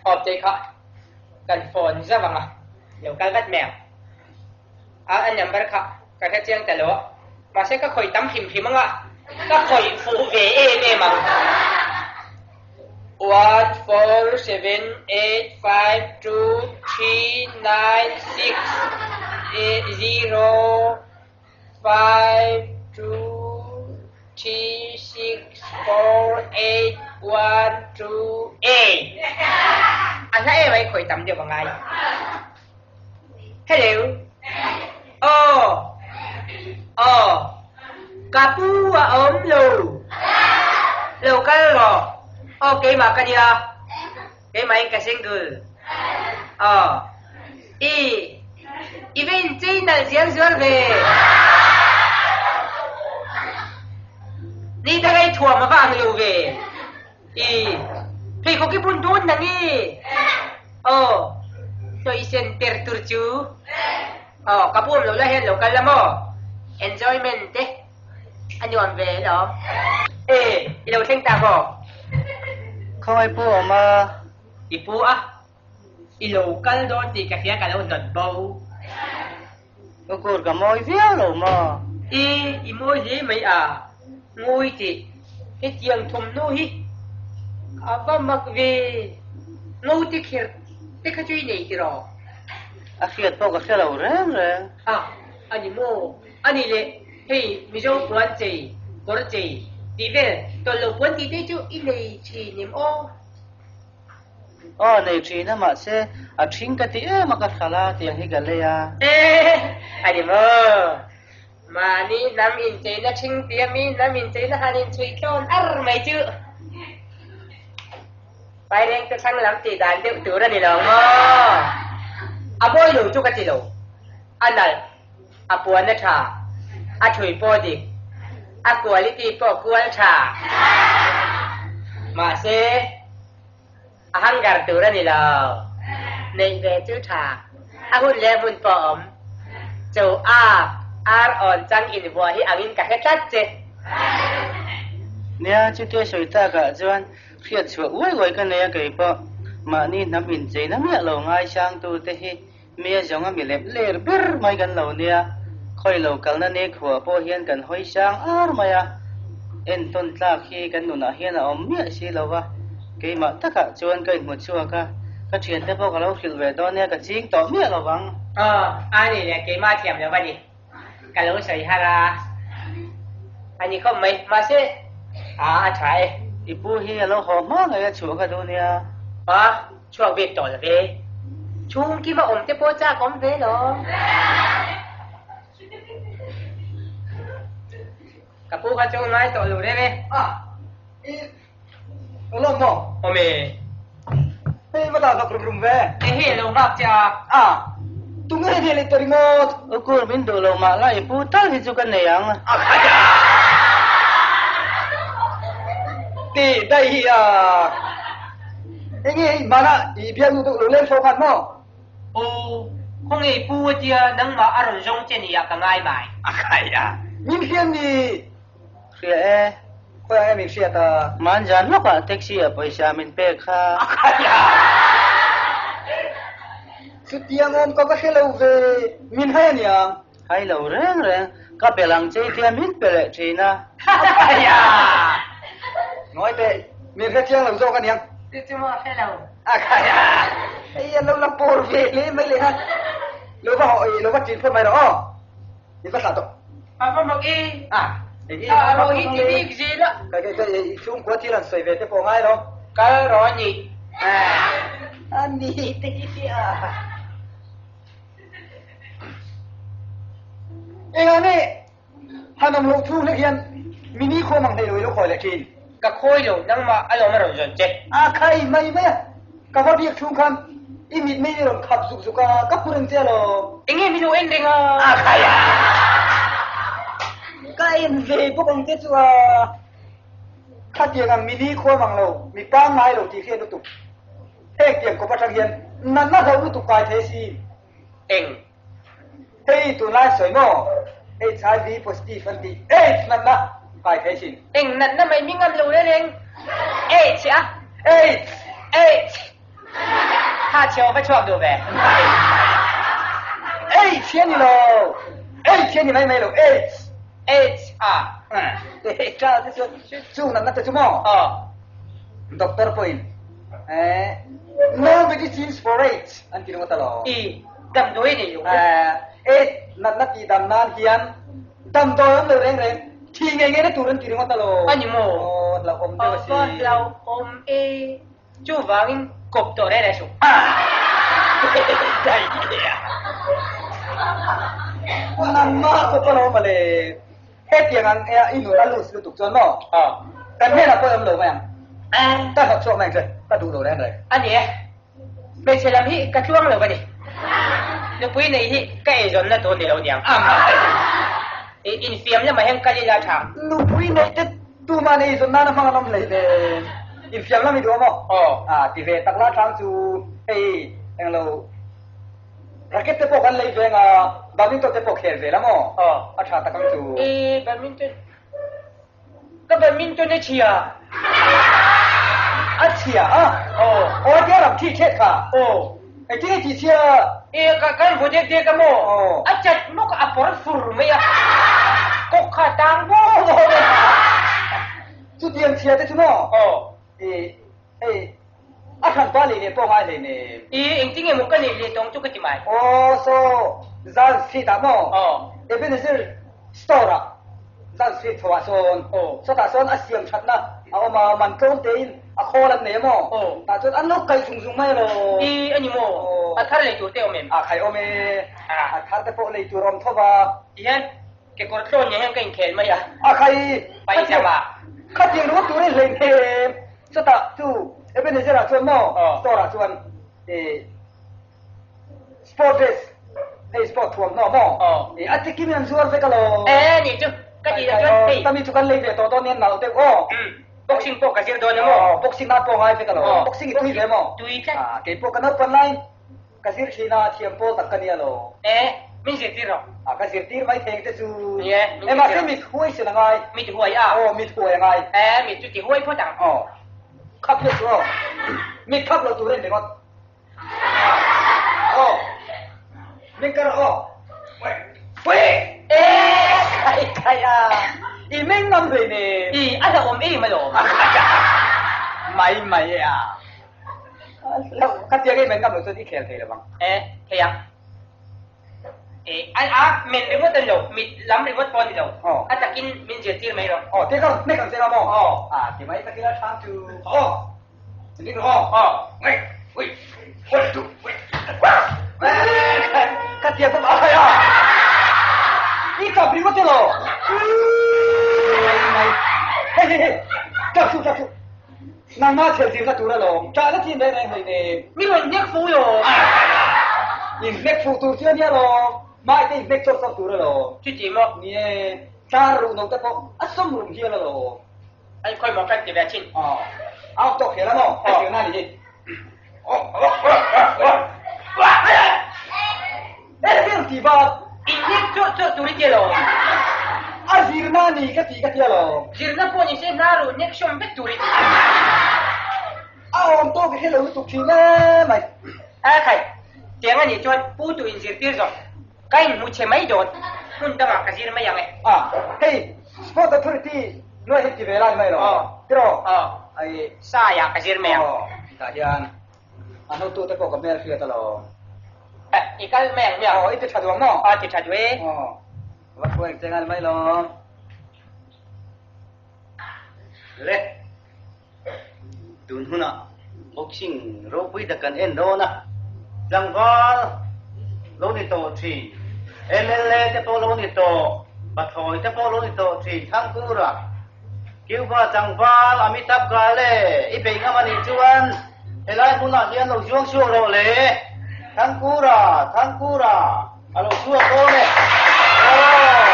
Awp te kha kan phone zauh ang a, lo kal vat mai ang. A a number kha ka hre chiang ta lo a, mahse ka khawih tam hrim hrim anga ka khawih fuh ve em em ang. One four seven eight five two three nine six zero five two three six four eight one two eight A hla em ai khawih tam deuh angai. Hello. Aw. Aw. Ka pu a awm lo. Lo kal rawh. Aw keimah ka nia. Keimah in ka single. Aw. I. I ve in chei nalh zial zual ve. Ni dang ei thuam a va ang lo ve. I pheikhawk i bun dawn nang i? Aw, hnawihsen per tur chu. Aw, ka pu awm lo lai hian lo kal la maw? Enjoyment te a nuam ve alawm. E, i lo thleng ta maw? Khawngaih pu awm a. I pu a, i lo kal dawn tih ka hria ka lo hnawt bo. Ka kur ka mawi viau lo maw? I, i mawi hle mai a, ngawi teh, hetiang thawmhnaw hi a va mak ve, ngo te kher te kha chu i nei tiraw? A hriat pawh ka hre lo reng reng. A, a ni maw? A ni le, hei Mizo puan chei, kawr chei tih vel tawlh lo puan tih te chu i nei thin em aw? Aw, nei thin a, mahse a ṭhing ka ti em a ka hral a tiang hi ka lei a. E, a ni maw? Mahni hnam incheina ṭhing tia mi hnam incheina han inchhuih tlawn ar mai chu Paireng te thlang lam tih dan deuh tur a ni lo maw? A mawi lo chu ka ti lo, a nalh. A puan a tha, a thui pawh dik, a quality pawh kual tha. Mahse, a hangar tur a ni lo. Neih ve chu tha, a hun leh hmun pawh awm. Cho ap, ar awn chang invuah hi angin ka hre tlat che. Nia, chutia sawi takah chuan hriat chhuah uai uai ka nei a kei pawh. Mahni hnam incheina miah lo ngaisangtute hi Mi a zawnga mi lep ler ber mai kan lo nia, khawi lo kalna ni khuah pawh hian kan hawi sang ar mai a, entawn tlak hi kan nunah hian a awm miah si lo va, keimah takah chuan ka inhmu chhuak a, ka thiante pawh ka lo hrilh ve dawn nia, ka ching tawh miah lo vang. Aw, a ni leh keimah thiam lo a ni, ka lo sawi har a, a ni khawp mai, mahse, a a tha e. I pu hi a lo haw hma ngei a chhuah ka duh nia. A, Chhuak bik tawh lo ve. Chhung kima awm te pawh chak awm ve lo. Ka pu kha chu ngai tawh lo reng e. A, i lawm maw? Awm e. Hei va dah vak rum rum ve. E hei lo nghak che a. A, tunge hei leh ta ringawt? U Kur min duh lo mah la i pu tal hi chu ka nei ang. A khai a. Ti daih hi a. Enge hei hmana i bialnu deuh lo leng fo khan maw? Aw, khawnge i pu a tia nangmah a rawn zawng che nia ka ngai mai. A khai a, min hriat ni? Hria e. Khawiah nge min hriat a? Manzan lawkah taxi ah pawisa min pek kha. A khai a, chutiang awm ka va hre lo ve, min hai a niang. Hai lo reng reng, ka bel ang che i tia min pe leh thin a. Aia! Ngawi teh, min hre chiang lo zawk a niang. Chu chu maw hre lo. Aia! Hei a lo la pawr ve hle mai leh kha. Lo va haw i, lo va ṭin phawt mai rawh aw. I va thlah tawh. A va mak e. A, eng i A rawh hi ti bik zel a. Ka ka ka i chhungkua thil han sawi ve te pawh ngai lo. Kal rawh a ni. A ni te hi a. Engah nge han awm loh chhung hlek hian mini khawm ang hlei lo i lo khawi leh thin? Ka khawi lo, nangmah a lawm a rawn zawn che. A khai mai mai a, ka va biak chhung khan i mit mei i rawn khap zuk zuk a, ka phu reng che alawm. Enge min lo en reng a? A khai a, ka en ve bawk ang che chu a, khatiang ang mini khawm ang lo, mi pangngai lo tih hriat lutuk. Heng tiang kawp atang hian natna hlauh lutuk kai thei si. Eng? Hei tunlai sawi maw? HIV positive an tih AIDS natna kai thei sin. Eng natna mai mi ngam lo reng reng? AIDS a? AIDS! AIDS! Tha chheu va chhuak duh ve. AIDS hi a ni lo. AIDS hi a ni mai mai lo. AIDS! AIDS a? Tha te chu chung natna te chu maw? Aw. Doctor pawhin Eh, no medicines for AIDS an ti ringawt alawm. I damdawi nei lo. Eh, AIDS natna tih dam nan hian damdawi awm lo reng reng, thi ngei ngei na tur an ti ringawt alawm. A ni maw? Aw, hlauhawm deuh a si. Aw, hlauhawm e. Chuvangin kawp tawh reng reng suh. Daih a. Nangmah kawp alawm mawle. Hetiang ang i nun a loose lutuk chuan maw? Aw. Kan hnenah pawh i awm lo mai ang. Ka hlawh chhuak mai ang che, ka duh lo reng reng. A ni e. Hmeichhe lam hi ka tluang lo a ni. Nupui nei hi ka eizawnna tur ni lo niang. I infiam lamah hian kal ila tha. Nupui neih te tumah nei eizawn nana hmang an awm hlei nen. Infiam lam i duh a maw? Aw. A ti ve tak la chang chu hei englo. Racket te pawh kan lei veng a, badminton te pawh khel ve la maw? Aw. A tha tak ang chu. E, badminton. Ka badminton a chhia. A chhia a? Aw. Aw, a tia ram thi thet kha. Aw. Engtin nge tih chhia? E, ka kan vaw dek dek a maw? Aw. A chat mawk a, a pawr fur mai a. Kawk kha tang vaw vaw mai a. Chutiang chhia te chu maw? Aw. I hei a hran pa lei leh pawh ngai hlei nem. I engtin nge maw ka neih leh tawng chu ka ti mai. Aw saw Zan Street ah maw? Aw. Ebenezer Store ah Zan Street chho ah sawn. Aw. Sawtah sawn a siam thatna a awm a, man tlawm tein a khawl an nei a maw? Aw. Tah chuan an lo kaih zung zung mai alo. I a ni maw? Aw. A thar lei tur te awm em? A khai awm e. A. A thar te pawh lei tur a awm tho va. Tihian Kekawr tlawn nen hian ka inkhel mai a. A khai! Paijama. Khatiang ringawt tur i hlei hnem. Chutah chu Ebenezer ah chuan maw store ah chuan sport dress hei sport thuamhnaw maw a ti kim in an zuar vek alo. E nih chu ka tih ah chuan hei. Tami chu kan lei ve tawh dawn nia nalh deuh aw. Boxing pawh ka zir dawn emaw. Boxing nan pawh ngai vek alo. Boxing i tui ve maw? Tui tlat. Keipawh ka naupan laiin Ka zir thin a, thiam pawl tak ka nia lo. E, min zirtir rawh. A, ka zirtir mai thei ang che chu. Ni e, min E, zirtir mahse rawh. mit huai sin a ngai. Mit huai a? Aw, mit huai a ngai. E, mit chu ti huai phawt ang. Aw, khap hian chu aw. Mit khap lo tur a ni ringawt. Aw, min kar aw. Pui! E, khai khai a. I meng ngam hlei nen. I, a hlauhawm em alawm. Mai mai e a. Ka tia ngei men ngam lo chuan i khel thei lo vang. E, thei ang. E, a, a, men ringawt a ni lo, mit lam ringawt pawh a ni lo. Aw. A takin min zirtir mai rawh. Aw, tia ka hnek ang che nga maw? Aw. A, ti mai takin a chhang chu. Aw, in ring rawh aw. Aw. Wei, wei, one, two, wei. Ka tia bawk a khai a. I kap ringawt elaw? Mai mai. Hei, hei, hei. Tlak suh, tlak suh. Nangmah thiltirna tur alawm ṭah na chin reng reng hlei nen. Mi rawn hnek fuh lo. In hnek fuh tur chu a nia lawm. Mahte in hnek chawp chawp tur alawm. Chuti maw? Ni e, tar ruh no te pawh a sawm rum hial alawm. Ai khawi maw kan ti ve chin. Aw, a awk tawk hial a maw? Hei tirna a nih hi. Engtin ti bak? In hnek chawp chawp tur i ti alawm. A zirna a ni ka ti ka ti alawm. Zirna pawh ni se hna ruh hnek sawm vek tur i ti. A awm tawk i hre lo lutuk thin em mai. A khai, tiang a nih chuan pu tu in zirtir zawk. Ka in hmu chhe mai dawn. Hmun dangah ka zir mai ang e. A, hei Sport Authority nuai hi ti ve lai mai lo. Aw. Tiraw? Aw. Ai. Saiah ka zir mai ang. Aw, tah hian A hnawttu te pawh ka hmel hriat alawm. Eh, i kal mai ang hmiang. Aw, i ti tha duang maw? A ti tha duh e. Aw, va hruai che ngal mai lawm. Le, tun hunah boxing ropui tak kan en dawn a, tlangval lo ni tawh thin, mla te pawh lo ni tawh, pathlawi te pawh lo ni tawh thin, Thangkura. Cuba tlangval Amitabh Gale i bei ngam a nih chuan helai hmunah hian lo zuang chhuak rawh le. Thangkura, Thangkura, a lo chhuak dawn e. Aw.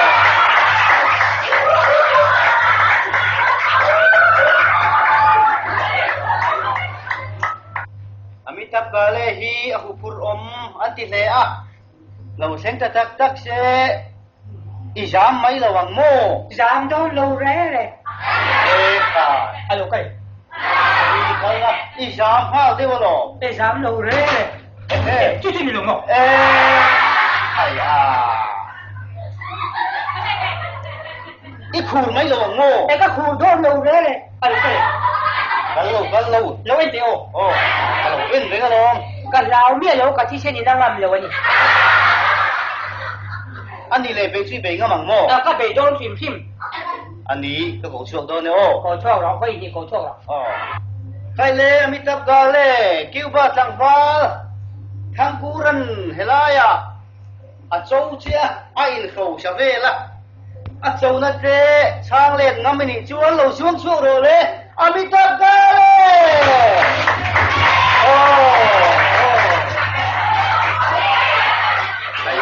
Amitabh Gale hi a huphurh awm an ti hle a, lo thleng ta tak tak se. I zam mai lo ang maw? Zam dawn lo reng reng. E kha. A lo kai. I kal a, i zam nghal deuh alawm. E zam lo reng reng. E. Chu chu ni lo maw? E. Ai a. I khur mai lo ang maw? E ka khur dawn lo reng reng. A lo kai. Kal lo, kal lo. Lo en teh aw. Aw, ka lo en reng alawm. Ka hlau miah lo, ka thisen in a ngam lo a ni. A ni leh bei chu i bei ngam ang maw? Ka bei dawn hrim hrim. A ni, ka ko chhuak dawn e aw. Ko chhuak rawh, vawi hnih ko chhuak rawh. Aw. Kai le, Amitabh Gale, Cuba tlangval, Thangkuran helaiah a cho che a, a inhrosa vel a. A chona te chhang let ngam i nih chuan lo zuang chhuak rawh le, Amitabh Gale! Aw, aw. Ai,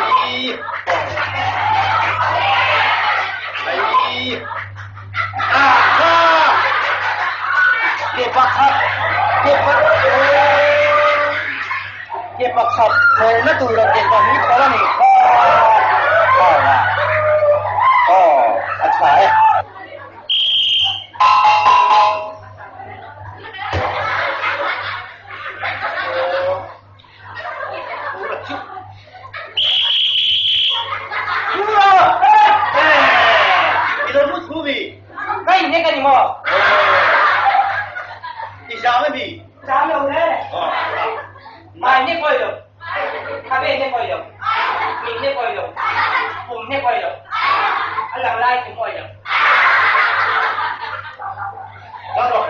ai. Aha! Ke pakhat, ke pakhat, Ke pakhat thlawhna tura ke pahnih thlawh a nih kha. Aw, a tha e. zam em hi? Zam lo le. Mai ne pawi lo. Khabe ne pawi lo. Mit ne pawi lo. Pum ne pawi lo. A lang lai chu pawi lo. Zam rawh.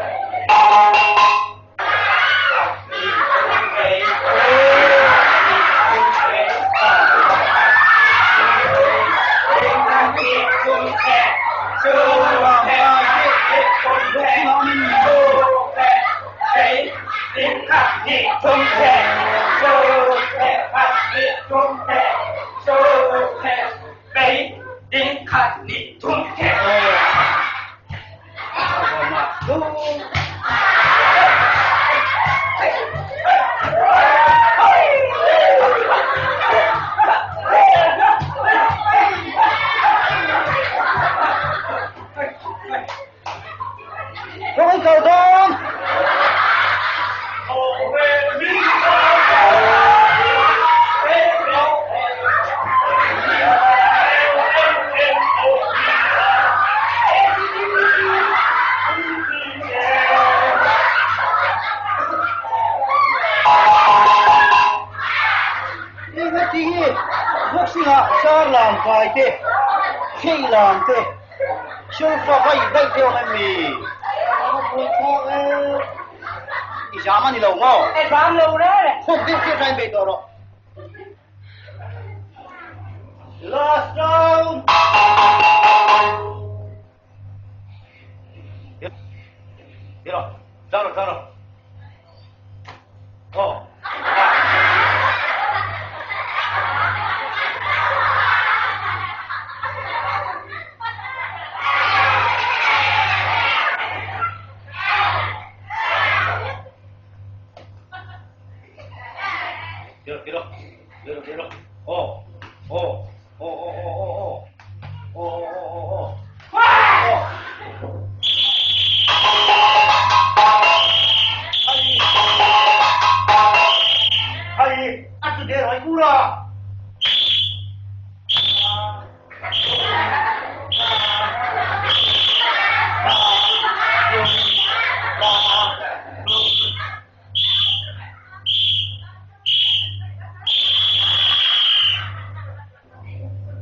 Kawng kal dawn! Engati nge boxing ah sar lam kai te, khei lam te, sulfa vai daih te awm em mi? A pui thlak e. I zam a ni lo maw? E zam lo reng e. Khum deuh chiah tain bei tawh rawh. Last round!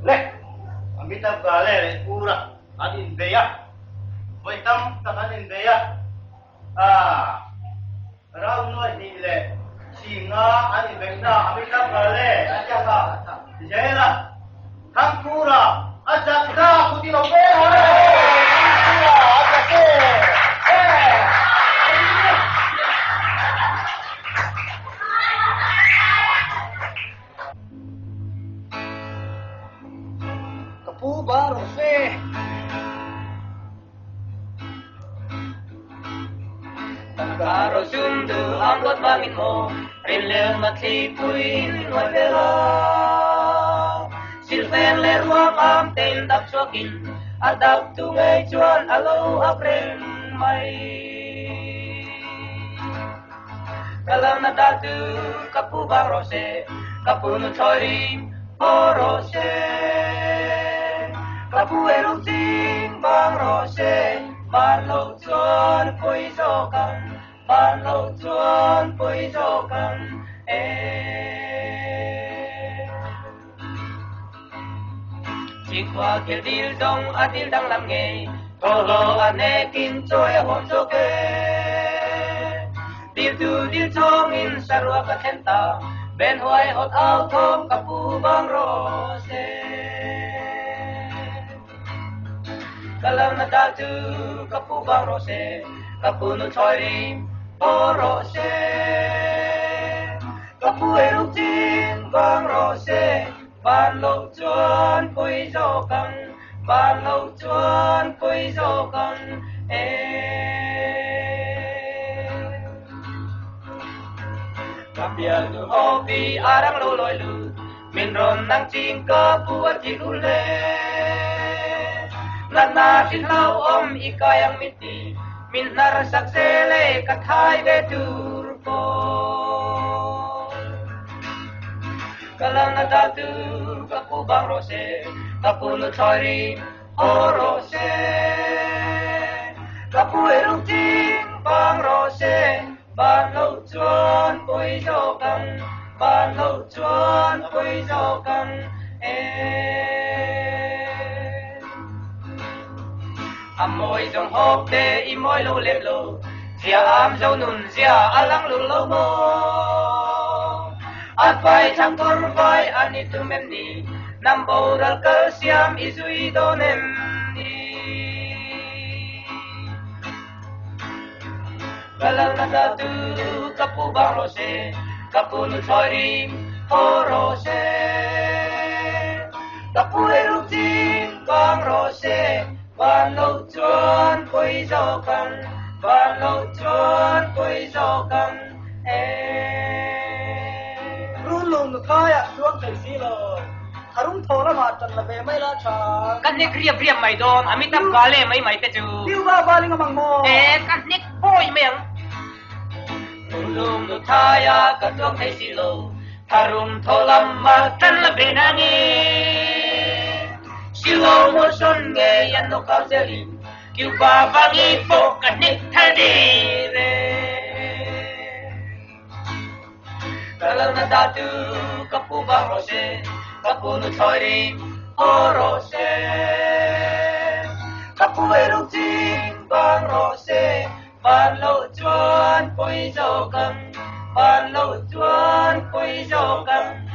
Le, Amitabh Gale leh Pura an inbei a, vawi tam tak an inbei a, ah, round nuai hnih leh singa an inbeihna Amitabh Gale a chak a, zel a, Thangkura a chak ta kut i lo ve a, Thangkura a chak e. Ka pu ba rawh se. Tangka sum du ang dawt vangin maw rinhlel mathlipui in nuai vel a. Silfen leh ruang am tein dap chhuakin a dap tu ngei chuan a lo ap reng mai. Ka lo na ta chu ka pu vang rawh se, ka pu nu thlawi rim haw rawh se. Ka pu ei ruk ching vang rawh se, van lo chuan pawi zawk ang, van lo chuan pawi zawk ang e. Chingkhua thil dil zawng a dil danglam ngei, thawhlawh a hnekin chawi a huam zawk e. Dil tu dil chawngin saruak a thlen ta, ben huai hawt au thawm ka pu vang rawh se. Ka lo na ta chu ka pu vang rawh se, ka pu nu thlawi rim haw rawh se. Ka pu ei ruk ching vang rawh se, van lo chuan pawi zawk ang, van lo chuan pawi zawk ang e. Ka bialnu haw pi a rang lo lawi lut, Min rawn nang ching ka pu a ti u le. Natna hrin hlau awm i kai ang min ti, min hnar sak zel e ka thai ve tur pawh. Ka lo na ta tu ka pu bang rawh se, ka pu nu thlawi rim haw rawh se. Ka pu ei ruk ching bang rawh se. Ban loh chuan pawi zawk ang, ban loh chuan pawi zawk ang e. A mawi zawng hawk te i mawi lo lem lo, zia am zo nun zia a lang lul lo maw? A fai thlang kawr vai a ni tum em ni? Hnam boral kal siam i zui dawn em ni? Ka lal na ta tu ka pu bang rawh se, ka pu nu thlawi rim haw rawh se. Ka pu ei ruk ching bang rawh se, van loh chuan pawi zawk ang, van loh chuan pawi zawk ang e. Runlung nuthaiah chuang thei si lo. Tharung thaw lamah tan la ve mai la tha. Ka hnek riap riap mai dawn, Amitabh Gale mai mai te chu. Piu va va ling amang maw? E, ka hnek pawi mai ang. Runlung nuthaia ka chuang thei si lo, tharung thaw lamah tan la ve na nge. Slow motion ngei an knockout zelin, Cuba vangi pawh ka hnek thar der e. Ka lo na ta tu ka pu bang rawh se, ka pu nu thlawi rim haw rawh se. Ka pu ei ruk ching bang rawh se, van loh chuan pawi zawk ang, van loh chuan pawi zawk ang.